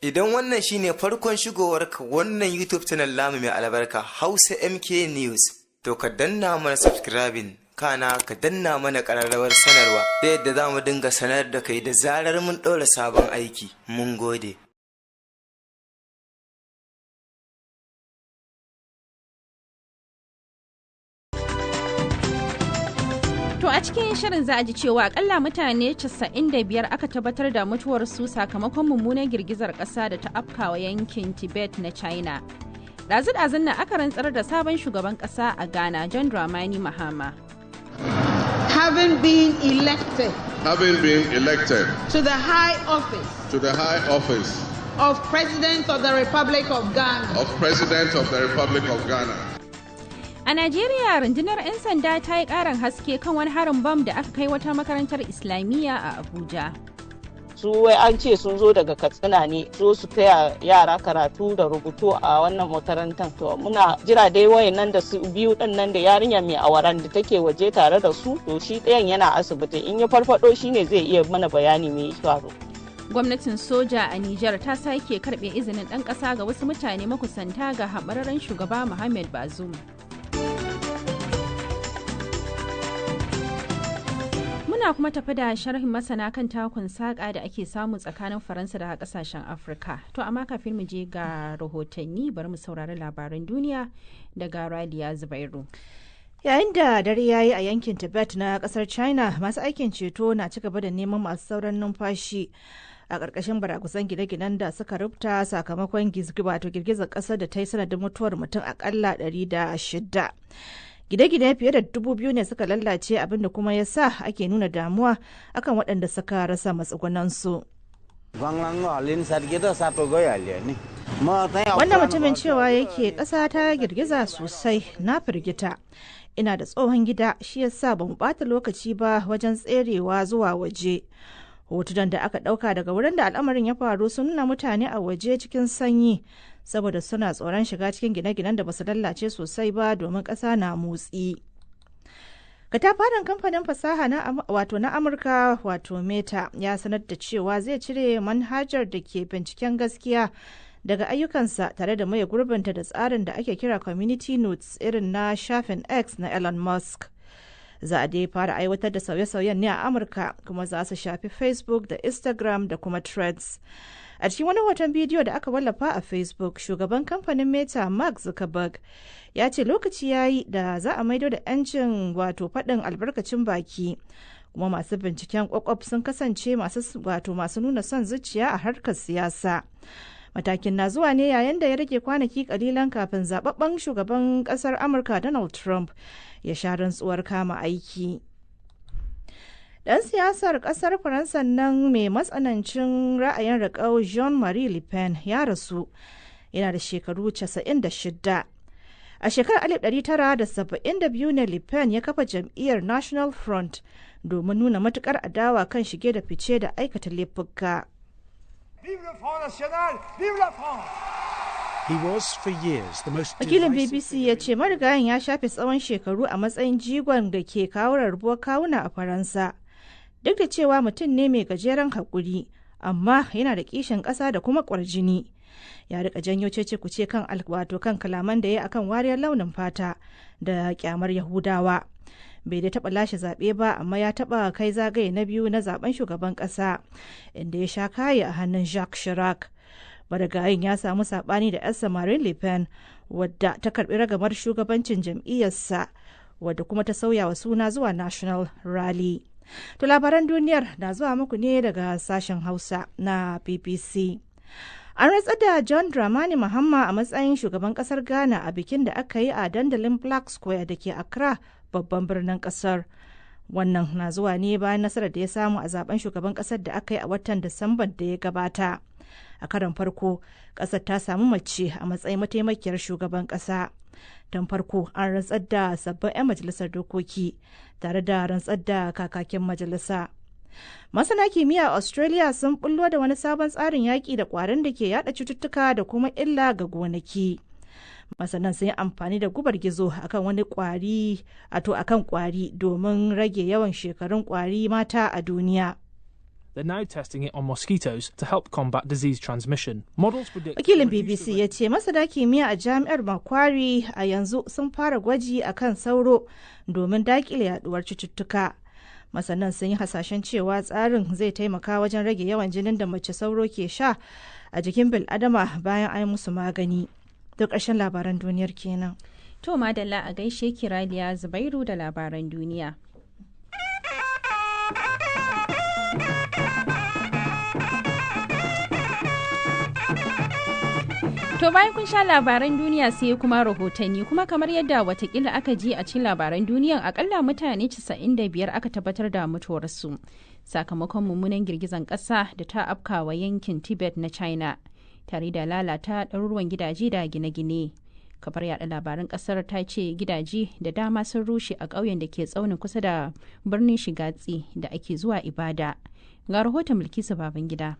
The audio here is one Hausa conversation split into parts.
Idan wannan shine farkon shigowarka wannan YouTube channel namu mai albarka Hausa MK News, to ka danna mana subscribing, kana ka danna mana ƙararrawar sanarwa ta yadda za mu dinga sanar da kai da zarar mun ɗora sabon aiki. Mun gode. To a cikin shirin za a ji cewa akalla mutane 95 aka tabbatar da mutuwarsu sakamakon mummunan girgizar ƙasa da ta afkawa yankin Tibet na China. Ɗazu-ɗazun nan aka rantsar da sabon shugaban ƙasa a Ghana, John Dramani Mahama. Having been elected Having been elected to the high office to the high office of President of the Republic of Ghana, of President of the Republic of Ghana. A Najeriya, rundunar 'yan sanda ta yi ƙarin haske kan wani harin bam da aka kai wata makarantar Islamiyya a Abuja. Su wai an ce sun zo daga Katsina ne zo su taya yara karatu da rubutu a wannan makarantar. To muna jira dai wayan nan da su biyu din nan da yarinya mai awaran da take waje tare da su. To shi ɗayan yana asibiti, in ya farfado shine zai iya mana bayani me ya faru. Gwamnatin soja a Nijar ta sake karɓe izinin ɗan ƙasa ga wasu mutane makusanta ga haɓararren shugaba Muhammad Bazoum. Muna kuma tafi da sharhin masana kan takun saƙa da ake samu tsakanin Faransa da ƙasashen Afirka. To amma kafin mu je ga rahotanni, bari mu saurari labaran duniya daga Raliya Zubairu. Yayin da dare ya yi a yankin Tibet na kasar China, masu aikin ceto na ci gaba da neman masu sauran numfashi a ƙarƙashin barakusan gine-ginen da suka rubuta sakamakon wato girgizar ƙasar da ta yi sanadin mutuwar mutum akalla 106. Gine-gine fiye da 2,000 ne suka lallace, abinda kuma ya sa ake nuna damuwa akan waɗanda suka rasa matsugunansu. Wannan mutumin cewa yake ƙasa ta girgiza sosai, na firgita. Ina da tsohon gida, shi yasa ba mu ɓata lokaci ba wajen tserewa zuwa waje. Hotunan da aka ɗauka daga wurin da al'amarin ya faru sun nuna mutane a waje cikin sanyi saboda suna tsoron shiga cikin gine-ginen da basu lallace sosai ba domin ƙasa na motsi. Katafaren kamfanin fasaha na wato na Amurka, wato Meta, ya sanar da cewa zai cire manhajar da ke binciken gaskiya daga ayyukansa tare da maye gurbinta da tsarin da ake kira Community Notes, irin na shafin X na Elon Musk. Za a dai fara aiwatar da sauye-sauyen ne a Amurka, kuma za su shafi Facebook da Instagram da kuma Threads. A cikin wani hoton bidiyo da aka wallafa a Facebook, shugaban kamfanin Meta Mark Zuckerberg ya ce lokaci ya yi da za a maido da 'yancin wato faɗin albarkacin baki, kuma masu binciken kwakwaf sun kasance masu wato masu nuna son zuciya a harkar siyasa. Matakin na zuwa ne yayin da ya rage kwanaki kalilan kafin zababben shugaban kasar Amurka Donald Trump ya sha rantsuwar kama aiki. Dan siyasar kasar Faransa nan mai matsanancin ra'ayin riƙau Jean-Marie Le Pen ya rasu, yana da shekaru 96. A shekarar 1972 ne Le Pen ya kafa jam'iyyar National Front domin nuna matukar adawa kan shige da fice da aikata laifuka. Vive le Front National! Vive la France! He was for years the most Wakilin divisive BBC ya ce marigayin ya shafe tsawon shekaru a matsayin jigon da ke kawo rarrabuwar kawuna a Faransa. Duk da cewa mutum ne mai gajeren haƙuri, amma yana da kishin ƙasa da kuma ƙwarjini. Ya rika janyo cece kuce kan wato kan kalaman da ya akan wariyar launin fata da kyamar Yahudawa. Bai dai taɓa lashe zaɓe ba, amma ya taɓa kai zagaye na biyu na zaben shugaban ƙasa, inda ya sha kaye a hannun Jacques Chirac. Marigayin ya samu saɓani da yarsa Marine Le Pen, wadda ta karɓi ragamar shugabancin jam'iyyarsa, wadda kuma ta sauya wa suna zuwa National Rally. To labaran duniyar na zuwa muku ne daga sashen Hausa na BBC. An rantsar da John Dramani Mahama a matsayin shugaban kasar Ghana a bikin da aka yi a dandalin Black Square da ke Accra, babban birnin kasar. Wannan na zuwa ne bayan nasarar da ya samu a zaben shugaban kasar da aka yi a watan Disamban da ya gabata. A karon farko, kasar ta samu mace a matsayin mataimakiyar shugaban kasa. Don farko an rantsar da sabbin 'yan majalisar dokoki tare da rantsar da kakakin majalisa. Masana kimiyya a Australia sun bullo da wani sabon tsarin yaƙi da ƙwarin da ke yada cututtuka da kuma illa ga gonaki. Masanan sun yi amfani da gubar gizo akan wani kwari ato akan kwari domin rage yawan shekarun kwari mata a duniya. They're now testing it on mosquitoes to help combat disease transmission. Models predict. Wakilin BBC ya ce masana kimiyya a jami'ar Macquarie a yanzu sun fara gwaji a kan sauro domin dakile yaduwar cututtuka. Masanan sun yi hasashen cewa tsarin zai taimaka wajen rage yawan jinin da mace sauro ke sha a jikin bil'adama bayan an musu magani. Duk ƙarshen labaran duniyar kenan. To madalla, a gaishe Kiraliya Zubairu da labaran duniya. To bayan kun sha labaran duniya sai kuma rahotanni. Kuma kamar yadda watakila aka ji a cikin labaran duniyan, akalla mutane 95 aka tabbatar da mutuwarsu sakamakon mummunan girgizan kasa da ta afkawa yankin Tibet na China tare da lalata ɗaruruwan gidaje da gine-gine. Kafar yada labaran kasar ta ce gidaje da dama sun rushe a ƙauyen da ke tsaunin kusa da birnin Shigatsi da ake zuwa ibada. Ga rahoton Bilkisu Babangida.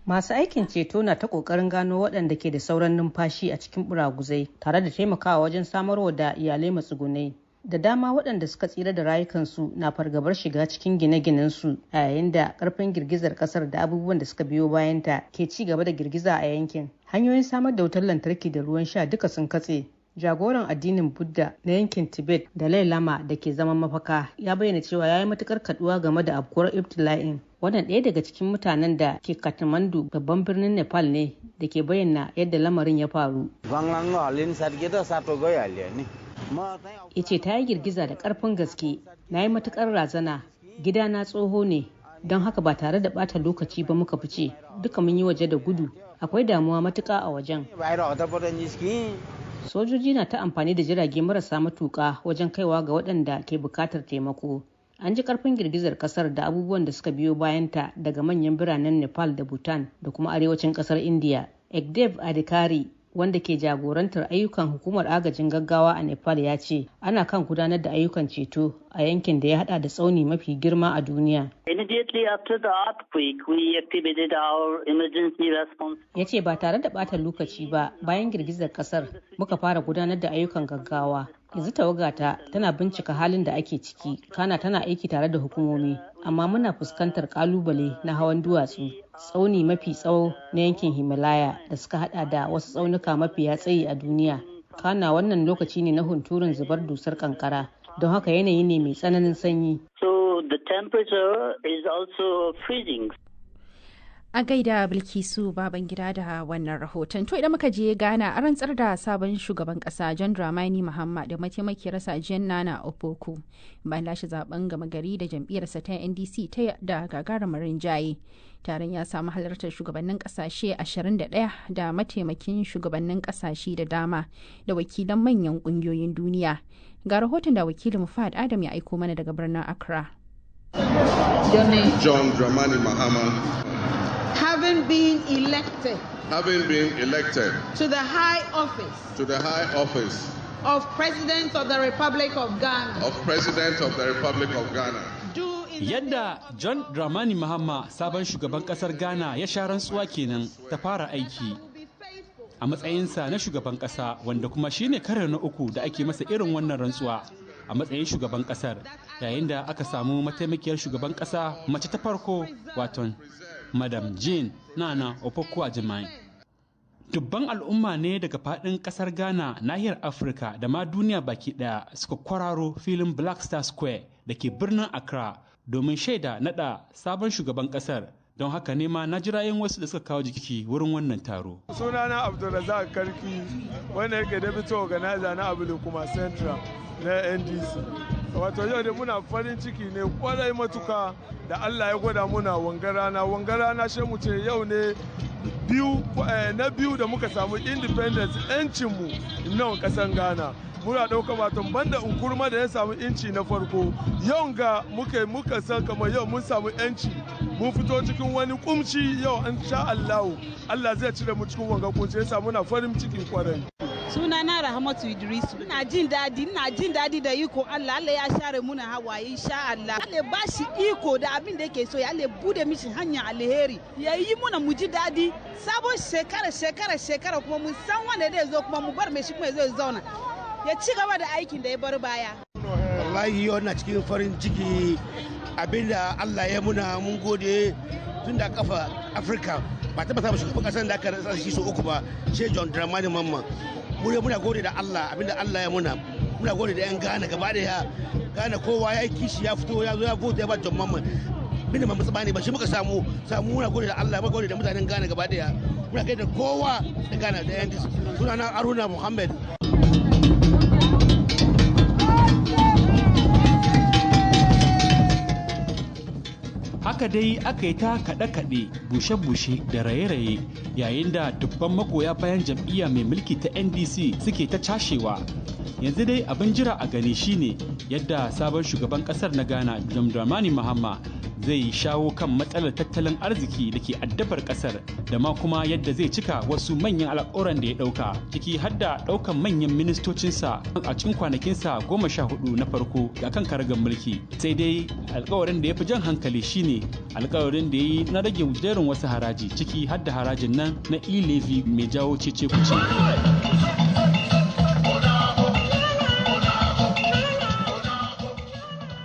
Masu aikin ceto na ta kokarin gano waɗanda ke da sauran numfashi a cikin buraguzai tare da taimakawa wajen samarwa da iyalai matsugunai. Da dama waɗanda suka tsira da rayukansu na fargabar shiga cikin gine-ginensu a yayin da ƙarfin girgizar ƙasar da abubuwan da suka biyo bayanta ke ci gaba da girgiza a yankin. Hanyoyin samar da wutar lantarki da ruwan sha duka sun katse. Jagoran addinin Buddha na yankin Tibet, Dalai Lama, da ke zaman mafaka, ya bayyana cewa ya yi matukar kaduwa game da afkuwar ibtila'in. Wannan ɗaya daga cikin mutanen da ke Kathmandu, babban birnin Nepal ne, da ke bayyana yadda lamarin ya faru. Ya ce ta yi girgiza da ƙarfin gaske, na yi matukar razana, gidana tsoho ne, don haka ba tare da bata lokaci ba muka fice, duka mun yi waje da gudu, akwai damuwa matuka a wajen. Sojoji na ta amfani da jirage marasa matuka wajen kaiwa ga waɗanda ke bukatar taimako. An ji karfin girgizar kasar da abubuwan da suka biyo bayanta daga manyan biranen Nepal da Bhutan da kuma arewacin kasar India. Ekdev Adhikari, wanda ke jagorantar ayyukan hukumar agajin gaggawa a Nepal, ya ce ana kan gudanar da ayyukan ceto a yankin da ya hada da tsauni mafi girma a duniya. Ya ce ba tare da bata lokaci ba bayan girgizar kasar muka fara gudanar da ayyukan gaggawa. Yanzu tawagata tana bincika halin da ake ciki, kana tana aiki tare da hukumomi, amma muna fuskantar kalubale na hawan duwatsu. Tsauni mafi tsawo na yankin Himalaya da suka hada da wasu tsaunuka mafiya tsayi a duniya. Kana wannan lokaci ne na hunturun zubar dusar kankara, don haka yanayi ne mai tsananin sanyi. So the temperature is also freezing. A gaida Bilkisu Babangida da wannan rahoton. To idan muka je Ghana, an rantsar da sabon shugaban kasa John Dramani Mahama da mataimakiyarsa Jane Nana Opoku bayan lashe zaben gama gari da jam'iyyarsa ta NDC ta da gagarumin rinjaye. Taron ya samu halartar shugabannin kasashe 21 da mataimakin shugabannin kasashe da dama da wakilan manyan kungiyoyin duniya. Ga rahoton da wakilin Fahad Adam ya aiko mana daga birnin Accra. John Dramani Mahama, having been elected having been elected to the high office to the high office of President of the Republic of Ghana, of President of the Republic of Ghana. Do in the Yadda John Dramani Mahama, sabon shugaban kasar Ghana, ya sha rantsuwa kenan ta fara aiki a matsayinsa na shugaban kasa, wanda kuma shine karo na uku da ake masa irin wannan rantsuwa a matsayin shugaban kasar, yayin da aka samu mataimakiyar shugaban kasa mace ta farko, waton Madam Jane Nana Opoku Agyemang. Dubban al'umma ne daga fadin kasar Ghana, nahiyar Afirka da ma duniya baki daya suka kwararo filin Black Star Square da ke birnin Accra domin shaida nada sabon shugaban kasar. Don haka ne ma na jira yin wasu da suka kawo jiki wurin wannan taro. Sunana Abdulrazak Karki, wanda yake deputy organizer na Abu kuma Central na NDC. Wato yau da muna farin ciki ne kwarai matuka da Allah ya gwada muna wanga rana. Wanga rana shi mu ce yau ne biyu na biyu da muka samu independence, 'yancinmu nan kasan Ghana. Muna ɗauka wato banda Nkrumah da ya samu inci na farko, yau ga muka muka san kamar yau mun samu yanci, mun fito cikin wani kumci. Yau an sha Allahu Allah zai cire mu cikin wanga kunci, yasa muna farin ciki kwarai. Sunana Rahmatu Idrisu. Ina jin daɗi, ina jin daɗi da iko Allah. Allah ya share muna hawaye, insha Allah. Allah ba shi iko da abin da yake so, ya Allah bude mishi hanya alheri. Ya yi muna mu ji daɗi. Sabon shekara, shekara, shekara kuma mun san wanda zai zo, kuma mu bar mai shi kuma ya zo ya zauna. Ya ci gaba da aikin da ya bar baya. Wallahi yau na cikin farin ciki, abinda Allah ya muna mun gode. Tun da kafa Afirka ba taɓa samun shugaban ƙasar da aka rasa shi sau uku ba, sai John Dramani Mahama. Mu muna gode da Allah, abinda Allah ya muna. Muna gode da 'yan Ghana gaba daya. Ghana kowa ya yi kishi, ya fito ya zo ya vote ya ba John Mahama. Binda ba ne ba shi muka samu samu. Muna gode da Allah, muna gode da mutanen Ghana gaba daya. Muna gaida kowa da Ghana da yan. Sunana Aruna Muhammad. Haka dai aka yi ta kaɗe-kaɗe, bushe-bushe da raye-raye yayin da dubban magoya bayan jam'iyya mai mulki ta NDC suke ta cashewa. Yanzu dai abin jira a gani shine yadda sabon shugaban kasar na Ghana, John Dramani Mahama, zai shawo kan matsalar tattalin arziki da ke addabar kasar, da ma kuma yadda zai cika wasu manyan alƙawuran da ya ɗauka, ciki har da ɗaukan manyan ministocinsa a cikin kwanakinsa 14 na farko a kan karagar mulki. Sai dai alƙawarin da ya fi jan hankali shine alƙawarin da ya yi na rage jerin wasu haraji, ciki har da harajin nan na e-levy mai jawo cece kuce.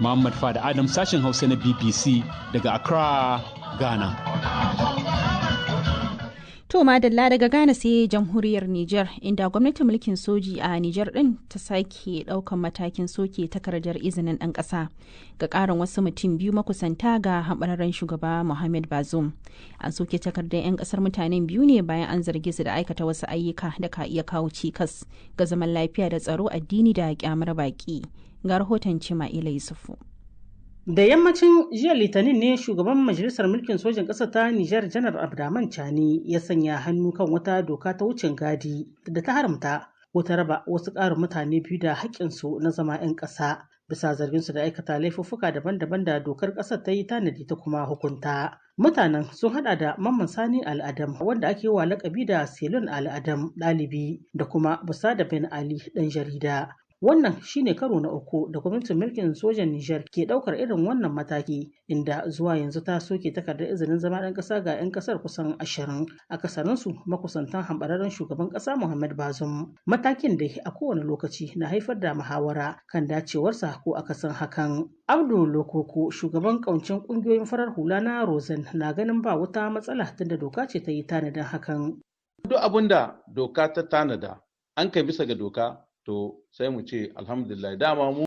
Muhammad Fada Adam, sashen Hausa na BBC daga Accra, Ghana. To madalla, daga Ghana sai jamhuriyar Nijar, inda gwamnatin mulkin soji a Nijar din ta sake daukan matakin soke takardar izinin ɗan ƙasa ga ƙarin wasu mutum biyu makusanta ga hambararren shugaba Mohamed Bazoum. An soke takardar 'yan ƙasar mutanen biyu ne bayan an zarge su da aikata wasu ayyuka da ka iya kawo cikas ga zaman lafiya da tsaro, addini da kyamar baki. Ga rahoton Cima'ila Yusufu. Da yammacin jiya Litinin ne shugaban Majalisar Mulkin Sojan Ƙasar ta Nijar, Janar Abdraman Chani, ya sanya hannu kan wata doka ta wucin gadi da ta haramta ko ta raba wasu ƙarin mutane biyu da haƙƙinsu na zama 'yan ƙasa, bisa zarginsu da aikata laifuffuka daban-daban da dokar ƙasar ta yi tanadi ta kuma hukunta. Mutanen sun hada da Mamman Sani Al'adam, wanda ake wa lakabi da Selon Al'adam ɗalibi, da kuma Busada Ben Ali, ɗan jarida. Wannan shine karo na uku da gwamnatin mulkin sojan Nijar ke ɗaukar irin wannan mataki, inda zuwa yanzu ta soke takardar izinin zama ɗan ƙasa ga 'yan ƙasar kusan 20, akasarinsu makusantan hambararren shugaban ƙasa Muhammad Bazoum. Matakin da a kowane lokaci na haifar da muhawara kan dacewarsa ko akasin hakan. Abdu Lokoko, shugaban ƙawancen ƙungiyoyin farar hula na Rosen, na ganin ba wata matsala tunda doka ce ta yi tanadin hakan. Duk abin da doka ta tanada, an kai bisa ga doka, to sai mu ce alhamdulillah, dama mu